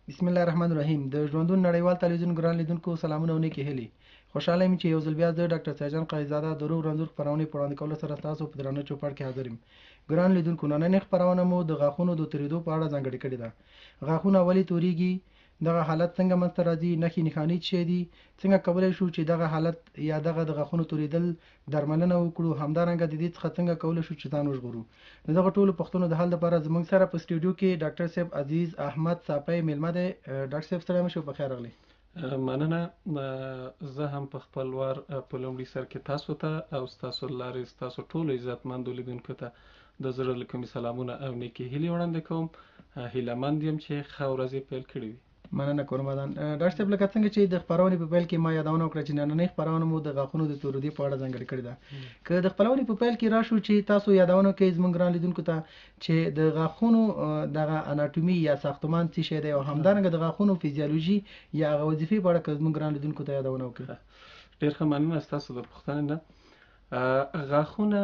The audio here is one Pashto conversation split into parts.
بسم الله الرحمن الرحیم. د ژوندون نړیوال تلویزیون ګران لیدونکو سلامونه او نیکې هیلې. خوشحاله یم چې یو ځل بیا زه ډاکټر سیاجان قاضي د روغ رنځور خپرونې په وړاندې کولو سره ستاسو په درانه چوپړ کې حاضر یم. ګران لیدونکو، نننۍ خپرونه مو د غاښونو د تورېدو په اړه ځانګړې کړې ده. غاښونه ولې توریږي؟ دغه حالت څنګه منځته راځي؟ نښې نښانې څه شی دي؟ څنګه کولی شو چې دغه حالت یا دغه د غاښونو توریدل درملنه وکړو؟ همدارنګه د دې څخه څنګه کولی شو چې ځان وژغورو؟ د دغه ټولو پوښتنو د حل لپاره زموږ سره په سټوډیو کې ډاکټر صاحب عزیز احمد ساپی میلمه دی. ډاکټر صاحب ستړی مه شئ، په خیر راغلئ. مننه. زه هم په خپل وار په لومړي سر کې تاسو ته او ستاسو له لارې ستاسو ټولو عزتمندو لیدونکو ته د زړه له کومې سلامونه او نیکې هیلې وړاندې کوم. هیله مند یم چې ښه ورځ یې پیل کړې وي. مننه کورمدان. ډاکټر صاحب، لکه څنګه چې د خپرونې په پیل کې ما یادونه وکړه چې نننۍ خپرونه مو د غاښونو د تورودې په اړه ځانګړې کړې ده، که د خپرونې په پیل کې راشو چې تاسو یادونه کوئ زموږ ګران لیدونکو ته چې د غاښونو دغه اناټومي یا ساختمان څه شی دی او همدارنګه د غاښونو فزیولوژي یا هغه وظیفې په اړه که زموږ ګران لیدونکو ته یادونه وکړئ. ډېر ښه، مننه ستاسو د پوښتنې نه. غاښونه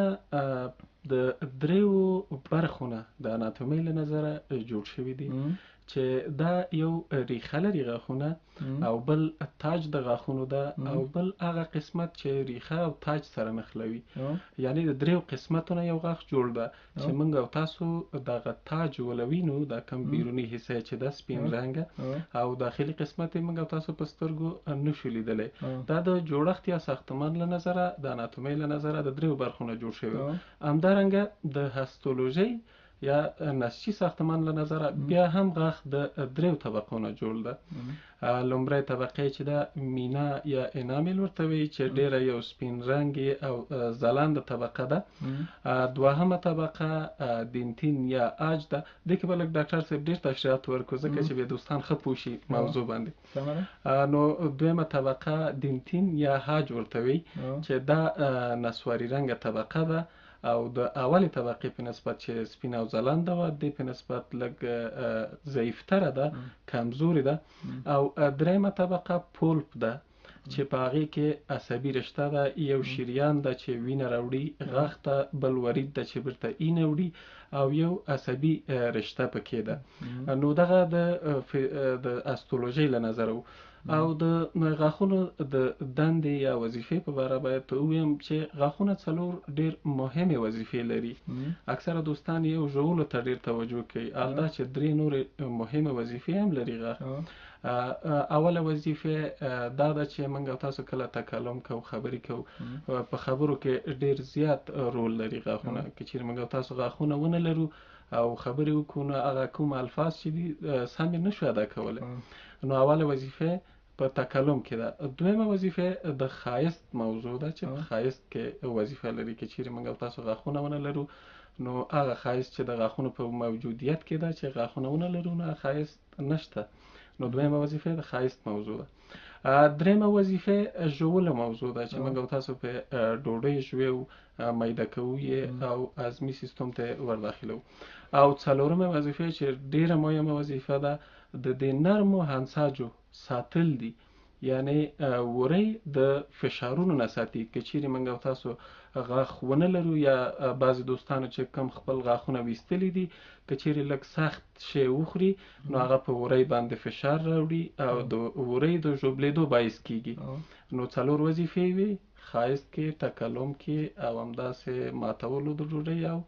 د دریو برخو نه د اناتومۍ له نظره جوړ شوي دي، چې دا یو ریښه لري غاښونه، او بل تاج د غاښونو ده، او بل هغه قسمت چې ریښه او تاج سره نښلوي. یعنی د دریو قسمتونه یو غاښ جوړ ده چې موږ او تاسو دغه تاج ولوینو، دا کم بیروني حصه چې ده سپین رنګه، او داخلي قسمت یې موږ او تاسو په سترګو نشو لیدلی. دا د جوړښت یا ساختمان له نظره، د اناتومۍ له نظره د دریو برخو نه جوړ شوی. همدارنګه د هستولوژۍ یا نسجي ساختمان له نظره بیا هم غاښ د دریو طبقو نه جوړ ده. لومړی طبقه چې ده مینا یا انامیل ورته وایي، چې ډیره یو سپین رنګې او ځلانده طبقه ده. دوهمه طبقه دینتین یا عاج ده. دې کې به لږ ډاکټر صاحب ډېر تشریحات ورکړو، ځکه چې بیا دوستان ښه پوه شي موضوع باندې. نو دویمه طبقه دینتین یا عاج ورته وایي، چې دا نسواري رنګه طبقه ده، او د اولې طبقې په نسبت چې سپینه او ځلانده وه، دې په نسبت لږ ضعیفتره ده، کمزورې ده. او درېیمه طبقه پولپ ده، چې په هغې کې عصبي رشته ده، یو شریان ده چې وینه راوړي غاښ ته، بل ورید ده چې بیرته اینه وړي، او یو عصبي رشته پکې ده. نو دغه د استولوژۍ له نظره و. او د غاښونو د دندې یا وظیفې په باره باید ووایم چې غاښونه څلور ډېر مهمې وظیفې لري. اکثره دوستان یو ژولو ته ډېر توجه کوي، حال دا چې درې نورې مهمې وظیفې هم لري غاښ. اوله وظیفه دا ده چې موږ او تاسو کله تکلم کوو، خبرې کوو، په خبرو کې ډېر زیات رول لري غاښونه. که چیرې موږ او تاسو غاښونه ونه لرو او خبرې وکړو، نو هغه کوم الفاظ چې دي سم یې نشو ادا کولی. نو اوله وظیفه په تکلم کې ده. دویمه وظیفه د ښایست موضوع ده، چې په ښایست کې وظیفه لري. که چیرې موږ او تاسو غاښونه ونه لرو، نو هغه ښایست چې د غاښونو په موجودیت کې ده، چې غاښونه ونه لرو نو هغه ښایست نشته. نو دویمه وظیفه د ښایست موضوع ده. درېیمه وظیفه ژولو موضوع ده، چې موږ او تاسو په ډوډۍ ژویو، میده کوو یې او هضمي سیستم ته ورداخلوو. او څلورمه وظیفه چې ډېره مهمه وظیفه ده، د دې نرمو انساجو ساتل دي، یعنی ورۍ د فشارونو نه ساتي. که چیرې موږ او تاسو غاښ ونه لرو، یا بعضې دوستانو چې کم خپل غاښونه ویستلي دي، که چیرې لږ سخت شی وخوري، نو هغه په ورۍ باندې فشار راوړي او د ورۍ د ژوبلېدو باعث کیږي. نو څلور وظیفې وي: ښایست کې، تکلم کې، او همداسې ماتولو د ډوډۍ، او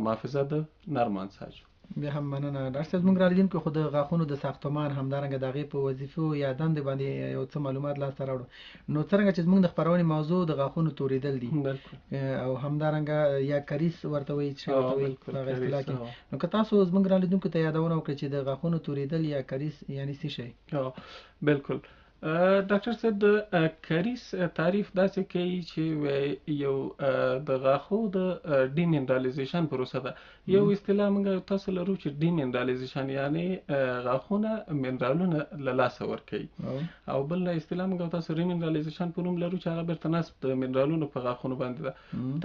محافظه د نرمو انساجو. بیا هم مننه ډاکټر صاحب. زموږ رالیدونکو خو د غاښونو د ساختمان، همدارنګه د هغې په وظیفو یا دندې باندې یو څه معلومات لاسته راوړو. نو څرنګه چې زموږ د خپرونې موضوع د غاښونو توریدل دي، او همدارنګه یا کریس ورته وایي چې ورته وایي په هغه اصطلاح کې، نو که تاسو زموږ رالیدونکو ته یادونه وکړئ چې د غاښونو توریدل یا کریس یعنی څه شی؟ بالکل. ډاکټر صاحب د کریس تعریف داسې کوي چې یو د غاښو د ډیمینرالیزیشن پروسه ده. یو اصطلاح موږ تاسو لرو چې ډیمینرالیزیشن، یعنی غاښونه منرالونه له لاسه ورکوي، او بل اصطلاح موږ تاسو ریمینرالیزیشن په نوم لرو چې هغه بیرته نصب د منرالونو په غاښونو باندې ده.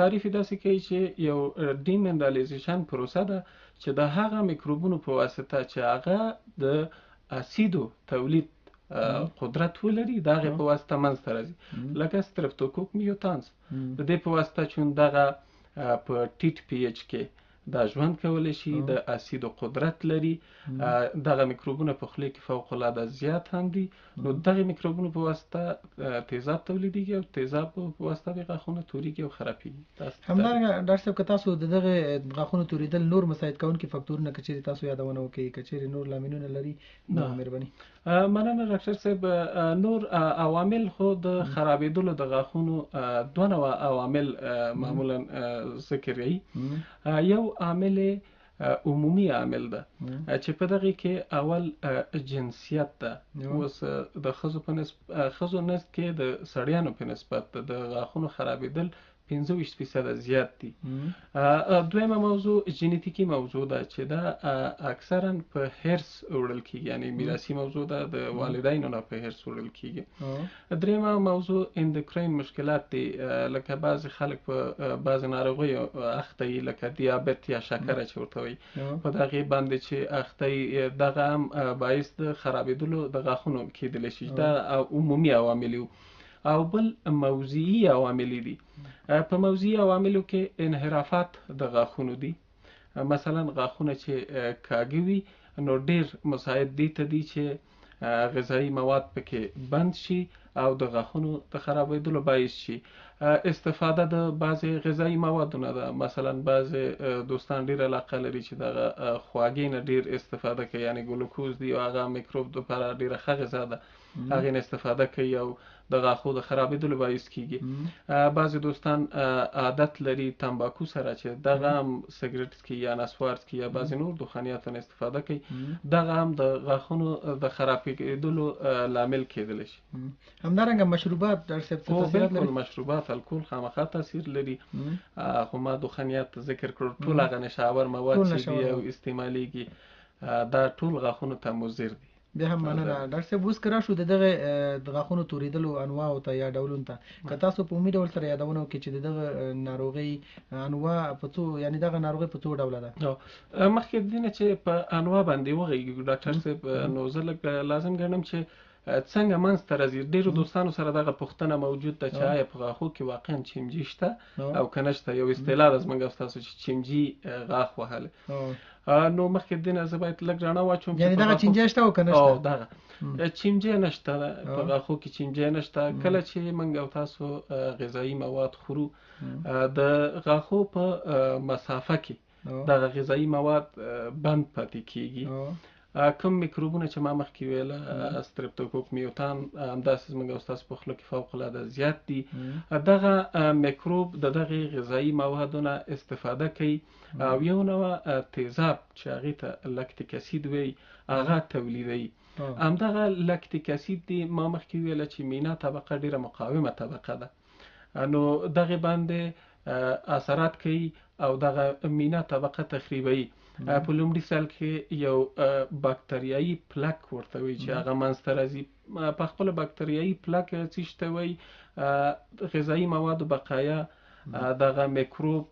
تعریف یې داسې کوي چې یو ډیمینرالیزیشن پروسه ده چې د هغه میکروبونو په واسطه چې هغه د اسیدو تولید قدرت ولري، د هغې په واسطه منځته راځي، لکه سترپټوکوک میوتانس. د دې په واسطه چون دغه په ټیټ پی اچ کې دا ژوند کولی شي، د اسیدو قدرت لري. دغه میکروبونه په خولې کې فوق العاده زیات هم دي، نو دغه میکروبونو په واسطه تیزاب تولیدېږي او تیزاب په واسطه د غاښونه توریږي او خرابېږي. همدارنګه ډاکټر صاحب، که تاسو د دغه غاښونو توریدل نور مساعد کوونکي فکتورونه که چیرې تاسو یادونه وکړئ، که چیرې نور لاملونه لري نو مهرباني. مننه ډاکټر صاحب. نور عوامل خو د خرابېدلو د غاښونو دوه نوع عوامل معمولا ذکر کوي. یو عامل عمومي عامل ده چې په دغه کې اول جنسیت ده. اوس د ښځو په نسبت، ښځو نزد کې د سړیانو په نسبت د غاښونو خرابېدل 25% زیات دي. دویمه موضوع ژنیتیکي موضوع ده چې دا اکثرا په حرص وړل کیږي، یعنی میراثي موضوع ده، د والدینو نه په حرص وړل کیږي. دریمه موضوع اندوکرین مشکلات دي، لکه بعضې خلک په بعضې ناروغیو اخته وي، لکه دیابت یا شکره چې ورته وایي، په دغې باندې چې اخته وي، دغه هم باعث د خرابېدلو د غاښونو کېدلی شي. دا عمومي عوامل وو. او بل موضعي عوامل دي. په موضعي عواملو کې انحرافات د غاښونو دي. مثلا غاښونه چې کاږه وي نو ډیر مساعد دي ته دي چې غذایي مواد پکې بند شي او د غاښونو د خرابېدلو باعث شي. استفاده د بعضې غذایي موادو نه ده، مثلا بعضې دوستان ډیر علاقه لري چې دغه خواږې نه ډیر استفاده کوي، یعنی ګلوکوز دی او هغه میکروب دپاره ډیره ښه غذا ده، هغې نه استفاده کوي او د غاښو د خرابېدلو باعث کیږي. بعضې دوستان عادت لري تنباکو سره چې دغه هم سګرټ څکي یا نسوار څکي یا بعضې نور دخانیاتو نه استفاده کوي، دغه هم د غاښونو د خرابېدلو لامل کېدلی شي. همدارنګه مشروبات ډاکټر صاحب څه تاثیرات لري؟ بالکل، مشروبات الکول خامخا تاثیر لري. خو ما دخانیات ذکر کړو، ټول هغه نشه‌آور مواد چې دي او استعمالیږي دا ټول غاښونو ته مضر دي. بیا هم مننه ډاکټر صاحب. اوس که راشو د دغه د غاښونو توریدلو انواعو ته یا ډولونو ته، که تاسو په عمومي ډول سره یادونه وکړئ چې د دغه ناروغۍ انواع په څو، یعنی دغه ناروغۍ په څو ډوله ده؟ مخکې د دې نه چې په انواع باندې وغږېږو ډاکټر صاحب، نو زه لږ لازم ګڼم چې څنګه منځ ته راځي. ډېرو دوستانو سره دغه پوښتنه موجود ده چې آیا په غاښو کې واقعا چیمجي شته او که نشته. یو اصطلاح ده زموږ او ستاسو چې چیمجي غاښ وهلی. نو مخکې د دې نه زه باید لږ رڼا واچوم یعنی دغه چینجی شته او که نشته؟ دغه چینجی نشته، په غاښو کې چینجی نشته. کله چې موږ او تاسو غذایي مواد خورو، د غاښو په مسافه کې دغه غذایي مواد بند پاتې کیږي. کوم میکروبونه چې ما مخکې ویله، سترپټوکوک میوتان، همداسې زموږ او ستاسو په خوله کې فوق العاده زیات دي. دغه میکروب د دغې غذایي موادو نه استفاده کوي او یو نوع تیزاب چې هغې ته لکتیک اسید وایي هغه تولیدوي. همدغه لکتیک اسید دی، ما مخکې ویله چې مینا طبقه ډیره مقاومه طبقه ده، نو دغې باندې اثرات کوي او دغه مینا طبقه تخریبوي. په لومړي سر کې یو باکتریایي پلک ورته وایي چې هغه منځته راځي. په خپله باکتریایي پلک څه شي ته وایي؟ غذایي موادو بقایا، دغه میکروب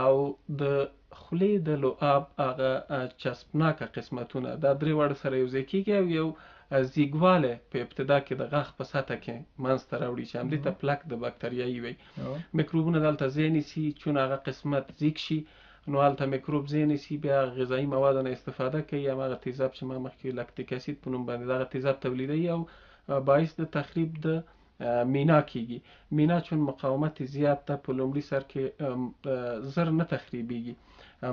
او د خولې د لعاب هغه چسپناکه قسمتونه، دا درې واړه سره یو ځای کېږي او یو زیږوالی په ابتدا کې د غاښ په سطح کې منځته راوړي چې همدې ته پلک د باکتریایي وایي. میکروبونه دلته ځای نیسي، چون هغه قسمت زیږ شي نو هلته میکروب ځای نیسي، بیا غذایي موادو نه استفاده کوي، هماغه تیزاب چې ما مخکې لکتیک اسید په نوم باندې دغه تیزاب تولیدوي او باعث د تخریب د مینا کیږي. مینا چون مقاومت زیات ده، په لومړي سر کې زر نه تخریبیږي،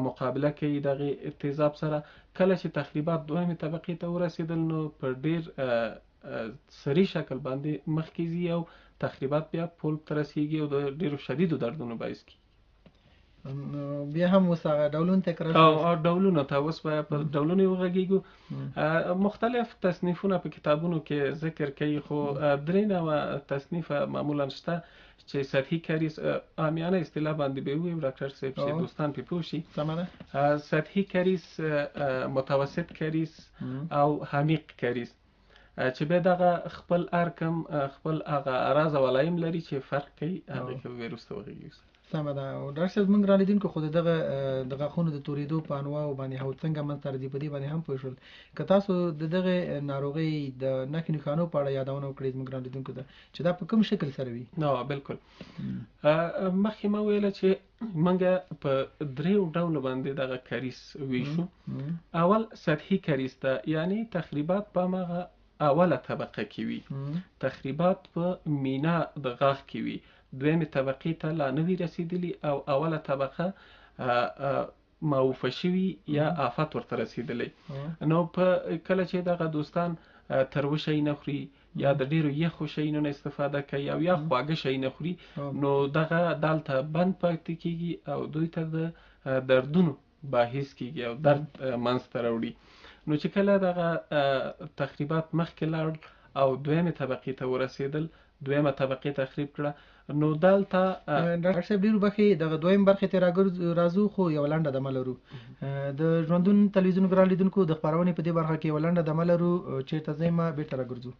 مقابله کوي دغې تیزاب سره. کله چې تخریبات دویمې طبقې ته ورسېدل نو په ډېر سري شکل باندې مخکې ځي او تخریبات بیا پولپ ته رسیږي او د ډېرو شدیدو دردونو باعث کیږي. بیا هم اوس هغه ډولونه تکرار او ډولونه ته اوس به په ډولونو وغږېږو. مختلف تصنیفونه په کتابونو کې ذکر کوي، خو درې نوع تصنیف معمولا شته چې سطحي کریس، عامیانه اصطلاح باندې به ووایو ډاکټر صاحب چې دوستان پرې پوه شي. سمه ده. سطحي کریس، متوسط کریس او عمیق کریس، چې بیا دغه خپل ارکم خپل هغه اعراض او علایم لري چې فرق کوي، هغې کې به وروسته وغږېږو. سمه ده. او ډاکټر صاحب، زموږ ګران لیدونکو خو د دغه د غاښونو د تورېدو په انواعو باندې او څنګه منځته راځي په دې باندې هم پوه شول. که تاسو د دغې ناروغۍ د نښې نښانو په اړه یادونه وکړئ زموږ ګران لیدونکو ته، چې دا په کوم شکل سره وي؟ نو بالکل، مخکې ما ویله چې موږ په دریو ډولو باندې دغه کریس ویشو. اول سطحي کریس ده، یعنی تخریبات په هماغه اوله طبقه کې وي، تخریبات په مینا د غاښ کې وي، دویمې طبقې ته لا نه وي رسېدلي او اوله طبقه معوفه شوي یا آفت ورته رسېدلی. نو په کله چې دغه دوستان تروه شیونه خوري یا د ډیرو یخو شیانو نه استفاده کوي او یا خواږه شیونه خوري، نو دغه دلته بند پاتې کیږي او دوی ته د دردونو باعث کیږي او درد منځته راوړي. نو چې کله دغه تخریبات مخکې لاړ او دویمې طبقې ته ورسېدل، دویمه طبقه تخریب کړه، نو دلته ډاکټر صاحب ډېر وبخښئ، دغه دویم برخې ته راځو، خو یوه لنډه دمه لرو. د ژوندون تلویزیون ګران لیدونکو، د خپرونې په دې برخه کې یوه لنډه دمه لرو، چېرته ځئ مه، بېرته راګرځو.